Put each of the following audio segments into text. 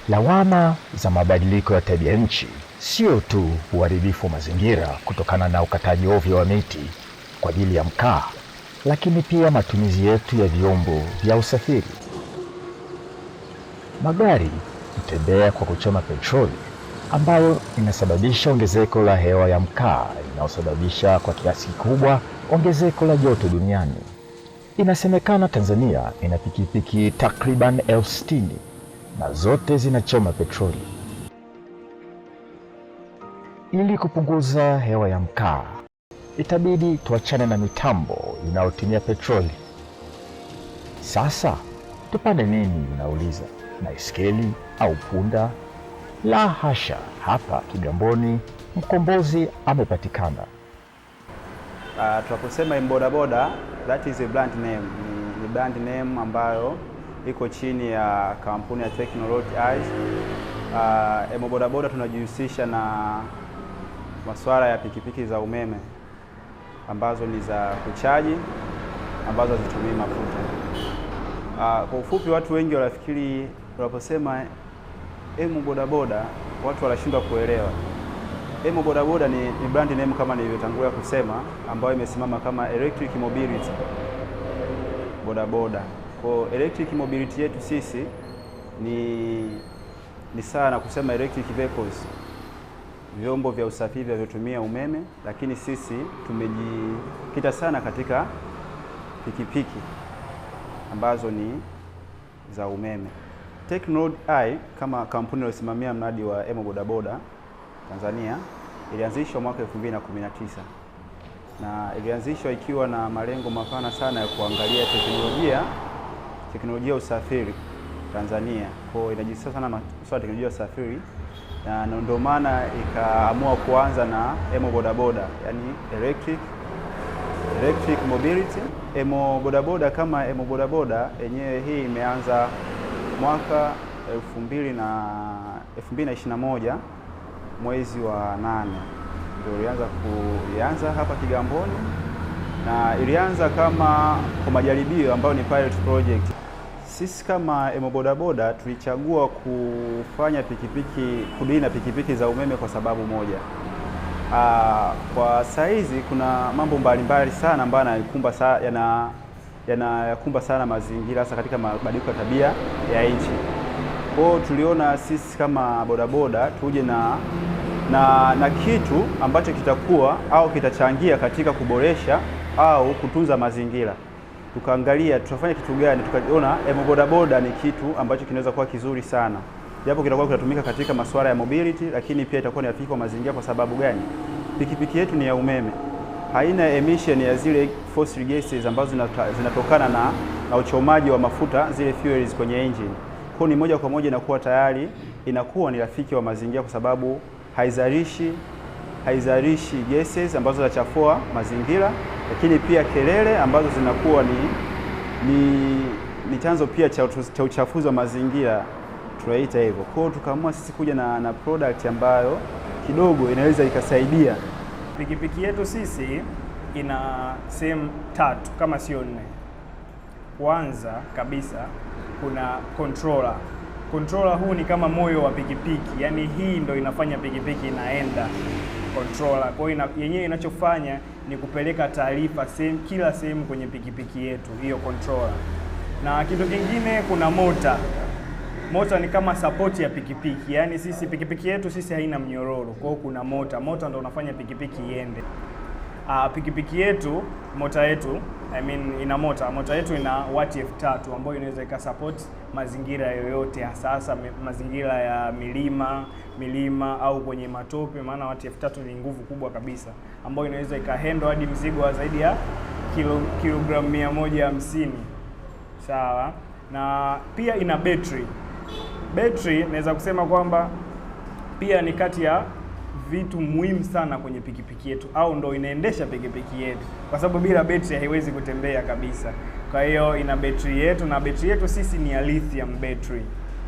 Lawama za mabadiliko ya tabia nchi sio tu uharibifu wa mazingira kutokana na ukataji ovyo wa miti kwa ajili ya mkaa, lakini pia matumizi yetu ya vyombo vya usafiri. Magari hutembea kwa kuchoma petroli ambayo inasababisha ongezeko la hewa ya mkaa inayosababisha kwa kiasi kikubwa ongezeko la joto duniani. Inasemekana Tanzania ina pikipiki takriban 60,000 na zote zinachoma petroli. Ili kupunguza hewa ya mkaa, itabidi tuachane na mitambo inayotumia petroli. Sasa tupande nini, unauliza? Baiskeli au punda? La hasha, hapa Kigamboni mkombozi amepatikana. Tunaposema bodaboda, that is a brand name. Ni brand name ambayo iko chini ya kampuni ya Technology Eyes. Bodaboda tunajihusisha na masuala ya pikipiki za umeme ambazo ni za kuchaji, ambazo hazitumii mafuta. Kwa ufupi, watu wengi wanafikiri unaposema Emu bodaboda watu wanashindwa kuelewa. Emu bodaboda ni brand name kama nilivyotangulia kusema, ambayo imesimama kama electric mobility bodaboda. Kwa electric mobility yetu sisi ni sawa kusema electric vehicles, vyombo vya usafiri vinavyotumia umeme, lakini sisi tumejikita sana katika pikipiki ambazo ni za umeme. Technoroad I kama kampuni iliyosimamia mradi wa Emo Bodaboda Tanzania ilianzishwa mwaka 2019 na ilianzishwa ikiwa na malengo mapana sana ya kuangalia teknolojia ya usafiri Tanzania. Kwa hiyo inajihusisha sana na masuala ya teknolojia ya usafiri, na ndio maana ikaamua kuanza na Emo Bodaboda, yani electric mobility. Emo Bodaboda kama Emo Bodaboda yenyewe hii imeanza mwaka 2021 mwezi wa 8 ndio ilianza hapa Kigamboni, na ilianza kama kwa majaribio ambayo ni pilot project. Sisi kama Emo Bodaboda tulichagua kufanya pikipiki, kudili na pikipiki za umeme kwa sababu moja. Kwa saizi kuna mambo mbalimbali sana ambayo yanayakumba sana mazingira, hasa katika mabadiliko ya tabia ya nchi. Kwa hiyo tuliona sisi kama bodaboda tuje na kitu ambacho kitakuwa au kitachangia katika kuboresha au kutunza mazingira. Tukaangalia tutafanya kitu gani, tukaona Emo Bodaboda ni kitu ambacho kinaweza kuwa kizuri sana, japo kitakuwa kinatumika katika masuala ya mobility, lakini pia itakuwa ni rafiki kwa mazingira. Kwa sababu gani? Pikipiki yetu ni ya umeme, haina emission ya zile fossil gases ambazo zinatokana na uchomaji wa mafuta, zile fuels kwenye engine. Kwa ni moja kwa moja inakuwa tayari inakuwa ni rafiki wa mazingira, kwa sababu haizalishi gases ambazo zinachafua mazingira, lakini pia kelele ambazo zinakuwa ni chanzo pia cha uchafuzi wa mazingira, tunaita hivyo. Kwa hiyo tukaamua sisi kuja na product ambayo kidogo inaweza ikasaidia. Pikipiki yetu sisi ina sehemu tatu kama sio nne. Kwanza kabisa kuna controller. Controller huu ni kama moyo wa pikipiki, yaani hii ndo inafanya pikipiki inaenda, controller. Kwa hiyo yenyewe inachofanya ni kupeleka taarifa kila sehemu kwenye pikipiki yetu, hiyo controller. Na kitu kingine kuna mota. Mota ni kama support ya pikipiki, yaani sisi pikipiki yetu sisi haina mnyororo, kwa hiyo kuna mota. Mota ndo unafanya pikipiki iende. Pikipiki yetu, mota yetu, I mean ina mota. Mota yetu ina wati 3000 ambayo inaweza ikasupport mazingira yoyote, hasa hasa mazingira ya milima au kwenye matope, maana wati 3000 ni nguvu kubwa kabisa ambayo inaweza ikahandle hadi mzigo wa zaidi ya kilogramu 150. Sawa. Na pia ina battery. Battery naweza kusema kwamba pia ni kati ya vitu muhimu sana kwenye pikipiki yetu, au ndo inaendesha pikipiki yetu, kwa sababu bila betri haiwezi kutembea kabisa. Kwa hiyo ina betri yetu, na betri yetu sisi ni ya lithium battery.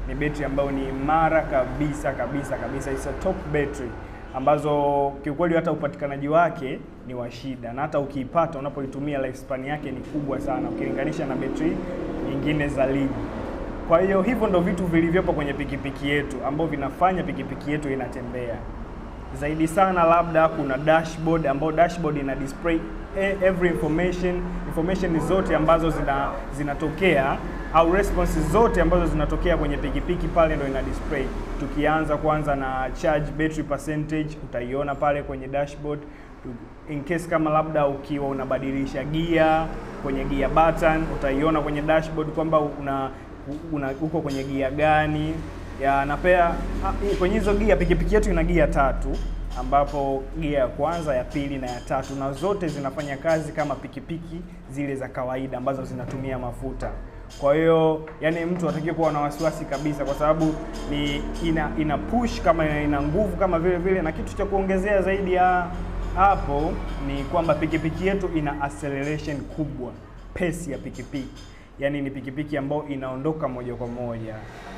Ni betri ambayo ni imara kabisa kabisa kabisa, it's a top battery ambazo kiukweli hata upatikanaji wake ni wa shida, na hata ukiipata unapoitumia lifespan yake ni kubwa sana ukilinganisha na betri nyingine za ligi. Kwa hiyo hivyo ndo vitu vilivyopo kwenye pikipiki yetu ambavyo vinafanya pikipiki yetu inatembea. Zaidi sana labda kuna dashboard ambayo dashboard ina display every information zote ambazo zinatokea au responses zote ambazo zinatokea kwenye pikipiki pale ndo ina display. Tukianza kwanza na charge battery percentage utaiona pale kwenye dashboard. In case kama labda ukiwa unabadilisha gia kwenye gear button utaiona kwenye dashboard kwamba una uko kwenye gia gani ya, na pia kwenye hizo gia, pikipiki yetu ina gia tatu, ambapo gia ya kwanza, ya pili na ya tatu, na zote zinafanya kazi kama pikipiki zile za kawaida ambazo zinatumia mafuta. Kwa hiyo yani mtu hatakiwi kuwa na wasiwasi kabisa, kwa sababu ni ina push kama ina nguvu kama vile vile. Na kitu cha kuongezea zaidi ya hapo ni kwamba pikipiki yetu ina acceleration kubwa, pace ya pikipiki, yani ni pikipiki ambayo inaondoka moja kwa moja,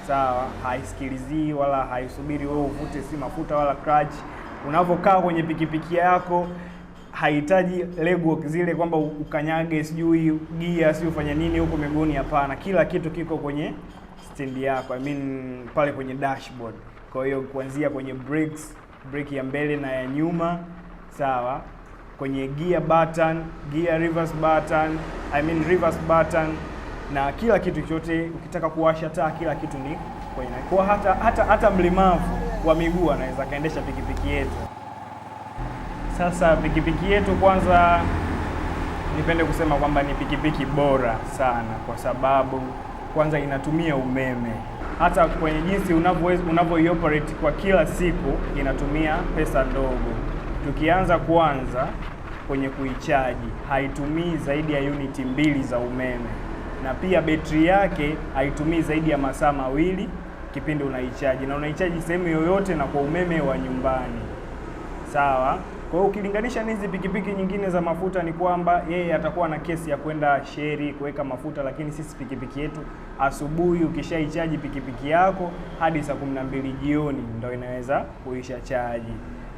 sawa, haisikilizii wala haisubiri wewe uvute si mafuta wala clutch. Unavokaa kwenye pikipiki yako haihitaji legwork zile kwamba ukanyage sijui gia sijui ufanye nini huko miguuni. Hapana, kila kitu kiko kwenye stand yako, I mean pale kwenye dashboard. Kwa hiyo kuanzia kwenye brakes, brake ya mbele na ya nyuma, sawa, kwenye gear button, gear reverse button, I mean reverse button na kila kitu chote, ukitaka kuwasha taa, kila kitu ni kwenye. Kwa hata mlemavu wa miguu anaweza kaendesha pikipiki yetu. Sasa pikipiki yetu kwanza, nipende kusema kwamba ni pikipiki bora sana, kwa sababu kwanza inatumia umeme. Hata kwenye jinsi unavyoioperate kwa kila siku inatumia pesa ndogo. Tukianza kwanza kwenye kuichaji, haitumii zaidi ya uniti 2 za umeme, na pia betri yake haitumii zaidi ya masaa 2 kipindi unaichaji, na unaichaji sehemu yoyote na kwa umeme wa nyumbani, sawa. Kwa hiyo ukilinganisha na hizi pikipiki nyingine za mafuta ni kwamba yeye atakuwa na kesi ya kwenda sheri kuweka mafuta, lakini sisi pikipiki yetu asubuhi ukishaichaji pikipiki yako hadi saa 12 jioni ndio inaweza kuisha chaji.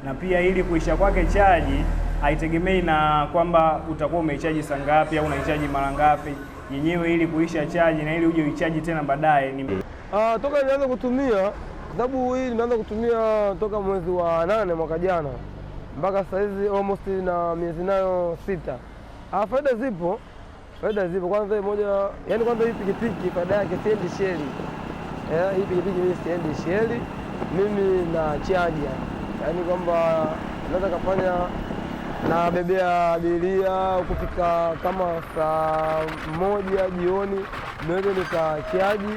Na pia ili kuisha kwake chaji haitegemei na kwamba utakuwa umeichaji saa ngapi au unaichaji mara ngapi. Yenyewe ili kuisha chaji na ili uje uichaji tena baadaye ni Toka nimeanza kutumia, kwa sababu hii nimeanza kutumia toka mwezi wa 8 mwaka jana mpaka sasa hizi almost na miezi nayo 6. Faida zipo, faida zipo. Kwanza moja, yani kwanza hii pikipiki faida yake siendi sheli. Hii pikipiki mimi siendi sheli, mimi na chaja. Yani kwamba naweza kafanya na bebea abiria kufika kama saa 1 jioni naweza nikachaji,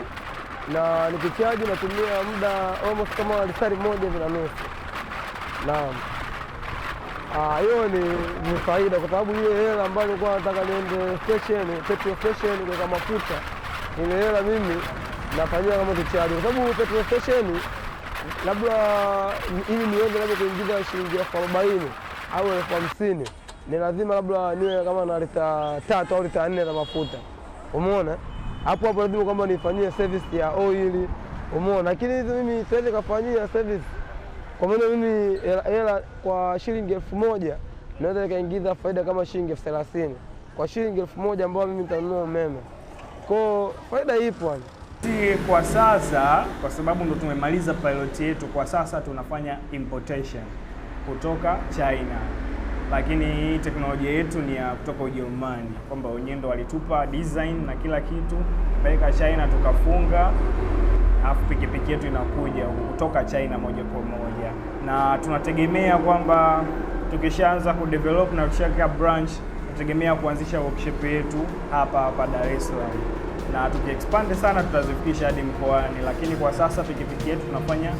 na nikichaji natumia muda almost kama lisari 1 hivi na nusu. Naam. Hiyo ni faida kwa sababu ile hela ambayo nilikuwa nataka niende station, petrol station kuweka mafuta, ile hela mimi nafanyia kama kuchaji, kwa sababu petrol station labda ili niweze labda kuingiza shilingi 40,000 au 50,000 ni lazima labda niwe kama na lita 3 au lita 4 za mafuta. Umeona? Hapo hapo lazima kwamba nifanyie service ya oil. Umeona? Lakini hizo mimi siwezi kufanyia service. Kwa maana mimi hela kwa shilingi 1,000 naweza nikaingiza faida kama shilingi 30,000 kwa shilingi 1,000 ambayo mimi nitanunua umeme. Kwa faida ipo. Kwa sasa kwa sababu ndo tumemaliza pilot yetu, kwa sasa tunafanya importation kutoka China, lakini hii teknolojia yetu ni ya kutoka Ujerumani, kwamba wenyewe ndo walitupa design na kila kitu, peleka China tukafunga, alafu pikipiki yetu inakuja kutoka China moja kwa moja. Na tunategemea kwamba tukishaanza kudevelop na tukishaweka branch, tunategemea kuanzisha workshop yetu hapa hapa Dar es Salaam, na tukiexpand sana tutazifikisha hadi mkoani, lakini kwa sasa pikipiki yetu tunafanya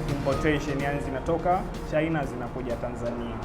importation, yani zinatoka China zinakuja Tanzania.